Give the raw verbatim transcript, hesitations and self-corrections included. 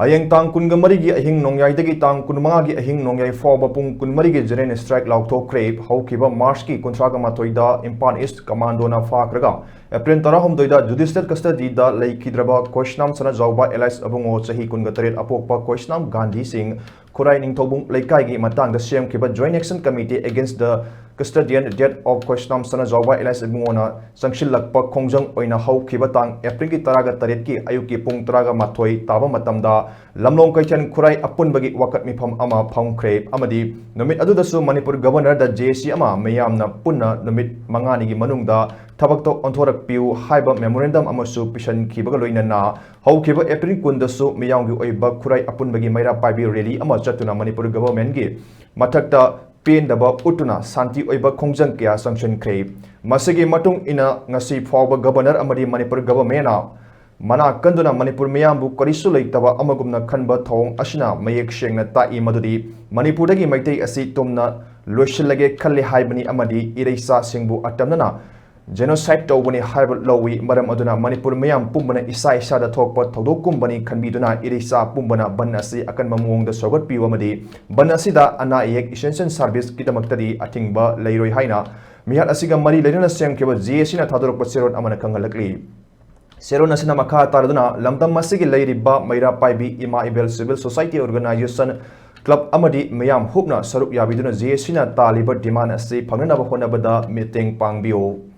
ꯍꯌꯦꯡ ꯇꯥꯡ ꯀꯨꯟꯒ ꯃꯔꯤꯒꯤ ꯑꯍꯤꯡ ꯅꯣꯡꯌꯥꯏꯗꯒꯤ ꯇꯥꯡ ꯀꯨꯟꯃꯉꯥꯒꯤ ꯑꯍꯤꯡ ꯅꯣꯡꯌꯥꯏ ꯐꯥꯎꯕ ꯄꯨꯡ ꯀꯨꯟꯃꯔꯤꯒꯤ general strike ꯂꯥꯎꯊꯣꯛꯈ꯭ꯔꯦ꯫ ꯍꯧꯈꯤꯕ Marchꯀꯤ ꯀꯨꯟꯊ꯭ꯔꯥꯒ ꯃꯥꯊꯣꯏꯗ Imphal East Commandoꯅ ꯐꯥꯈ꯭ꯔꯒ April ꯇꯔꯥꯍꯨꯝꯗꯣꯏꯗ judicial custodyꯗ ꯂꯩꯈꯤꯗ꯭ꯔꯕ ꯈꯣꯏꯁꯅꯥꯝ ꯁꯅꯥꯖꯥꯎꯕ alias ꯑꯕꯨꯡꯉꯣ ꯆꯍꯤ ꯀꯨꯟꯒ ꯇꯔꯦꯠ ꯑꯄꯣꯛꯄ ꯈꯣꯏꯁꯅꯥꯝ ꯒꯥꯟꯙꯤ ꯁꯤꯡ ꯈꯨꯔꯥꯏ ꯅꯤꯡꯊꯧꯕꯨꯡ ꯂꯩꯀꯥꯏꯒꯤ ꯃꯇꯥꯡꯗ ꯁꯦꯝꯈꯤꯕ Joint Action Committee against the custodian death of ꯈꯣꯏꯁꯅꯥꯝ Sanajaoba alias ꯑꯕꯨꯡꯉꯣꯅ ꯆꯪꯁꯤꯜꯂꯛꯄ ꯈꯣꯡꯖꯪ ꯑꯣꯏꯅ ꯍꯧꯈꯤꯕ ꯇꯥꯡ Aprilꯒꯤ ꯇꯔꯥꯒ ꯇꯔꯦꯠꯀꯤ ꯑꯌꯨꯛꯀꯤ ꯄꯨꯡ ꯇꯔꯥꯒ ꯃꯥꯊꯣꯏ ꯇꯥꯕ ꯃꯇꯝꯗ ꯂꯝꯂꯣꯡ ꯀꯩꯊꯦꯜ ꯈꯨꯔꯥꯏ ꯑꯄꯨꯟꯕꯒꯤ ꯋꯥꯀꯠ ꯃꯤꯐꯝ ꯑꯃ ꯐꯝꯈ꯭ꯔꯦ ꯑꯃꯗꯤ ꯅꯨꯃꯤꯠ ꯑꯗꯨꯗꯁꯨ ꯃꯅꯤꯄꯨꯔ Governorꯗ JAC ꯑꯃ ꯃꯤꯌꯥꯝꯅ ꯄꯨꯟꯅ ꯅꯨꯃꯤꯠ ꯃꯉꯥꯅꯤꯒꯤ ꯃꯅꯨꯡꯗ ꯊꯕꯛꯇ ꯑꯣꯟꯊꯣꯔꯛꯄꯤꯌꯨ ꯍꯥꯏꯕ memorandum ꯑꯃꯁꯨ ꯄꯤꯁꯤꯟꯈꯤꯕꯒ ꯂꯣꯏꯅꯅ ꯍꯧꯈꯤꯕ April ꯀꯨꯟꯗꯁꯨ ꯃꯤꯌꯥꯝꯒꯤ ꯑꯣꯏꯕ ꯈꯨꯔꯥꯏ ꯑꯄꯨꯟꯕꯒꯤ ꯃꯩꯔꯥ ꯄꯥꯏꯕꯤ rally ꯑꯃ ꯆꯠꯇꯨꯅ ꯃꯅꯤꯄꯨꯔ Governmentꯀꯤ ꯃꯊꯛꯇ ꯄꯦꯟꯗꯕ ꯎꯠꯇꯨꯅ ꯁꯥꯟꯇꯤ ꯑꯣꯏꯕ ꯈꯣꯡꯖꯪ ꯀꯌꯥ ꯆꯪꯁꯤꯟꯈ꯭ꯔꯦ꯫ ꯃꯁꯤꯒꯤ ꯃꯇꯨꯡ ꯏꯟꯅ ꯉꯁꯤ ꯐꯥꯎꯕ Governor ꯑꯃꯗꯤ ꯃꯅꯤꯄꯨꯔ Governmentꯅ ꯃꯅꯥ ꯀꯟꯗꯨꯅ ꯃꯅꯤꯄꯨꯔ ꯃꯤꯌꯥꯝꯕꯨ ꯀꯔꯤꯁꯨ ꯂꯩꯇꯕ ꯑꯃꯒꯨꯝꯅ ꯈꯟꯕ ꯊꯧꯑꯣꯡ ꯑꯁꯤꯅ ꯃꯌꯦꯛ ꯁꯦꯡꯅ ꯇꯥꯛꯏ ꯃꯗꯨꯗꯤ ꯃꯅꯤꯄꯨꯔꯗꯒꯤ ꯃꯩꯇꯩ ꯑꯁꯤ ꯇꯨꯝꯅ ꯂꯣꯏꯁꯤꯜꯂꯒꯦ ꯈꯜꯂꯤ ꯍꯥꯏꯕꯅꯤ ꯑꯃꯗꯤ ꯏꯔꯩꯆꯥꯁꯤꯡꯕꯨ ꯑꯇꯝꯅꯅ genocide ꯇꯧꯕꯅꯤ ꯍꯥꯏꯕ ꯂꯧꯏ꯫ ꯃꯔꯝ ꯑꯗꯨꯅ ꯃꯅꯤꯄꯨꯔ ꯃꯤꯌꯥꯝ ꯄꯨꯝꯕꯅ ꯏꯁꯥ ꯏꯁꯥꯗ ꯊꯣꯛꯄ ꯊꯧꯗꯣꯛꯀꯨꯝꯕꯅꯤ ꯈꯟꯕꯤꯗꯨꯅ ꯏꯔꯩꯆꯥ ꯄꯨꯝꯕꯅ ꯕꯟ ꯑꯁꯤ ꯑꯀꯟꯕ ꯃꯑꯣꯡꯗ ꯁꯧꯒꯠꯄꯤꯌꯨ ꯑꯃꯗꯤ ꯕꯟ ꯑꯁꯤꯗ ꯑꯅꯥ ꯑꯌꯦꯛ essential serviceꯀꯤꯗꯃꯛꯇꯗꯤ ꯑꯊꯤꯡꯕ ꯂꯩꯔꯣꯏ ꯍꯥꯏꯅ ꯃꯤꯍꯥꯠ ꯑꯁꯤꯒ ꯃꯔꯤ ꯂꯩꯅꯅ ꯁꯦꯝꯈꯤꯕ JACꯅ ꯊꯥꯗꯣꯔꯛꯄ ꯆꯦꯔꯣꯜ ꯑꯃꯅ ꯈꯪꯍꯜꯂꯛꯂꯤ꯫ ꯆꯦꯔꯣꯜ ꯑꯁꯤꯅ ꯃꯈꯥ ꯇꯥꯔꯗꯨꯅ ꯂꯝꯗꯝ ꯑꯁꯤꯒꯤ ꯂꯩꯔꯤꯕ ꯃꯩꯔꯥ ꯄꯥꯏꯕꯤ ꯏꯃꯥ ꯏꯕꯦꯜ civil society organisation club ꯑꯃꯗꯤ ꯃꯤꯌꯥꯝ ꯍꯨꯞꯅ ꯁꯔꯨꯛ ꯌꯥꯕꯤꯗꯨꯅ JACꯅ ꯇꯥꯜꯂꯤꯕ demand ꯑꯁꯤ ꯐꯪꯅꯅꯕ ꯍꯣꯠꯅꯕꯗ ꯃꯇꯦꯡ ꯄꯥꯡꯕꯤꯌꯨ꯫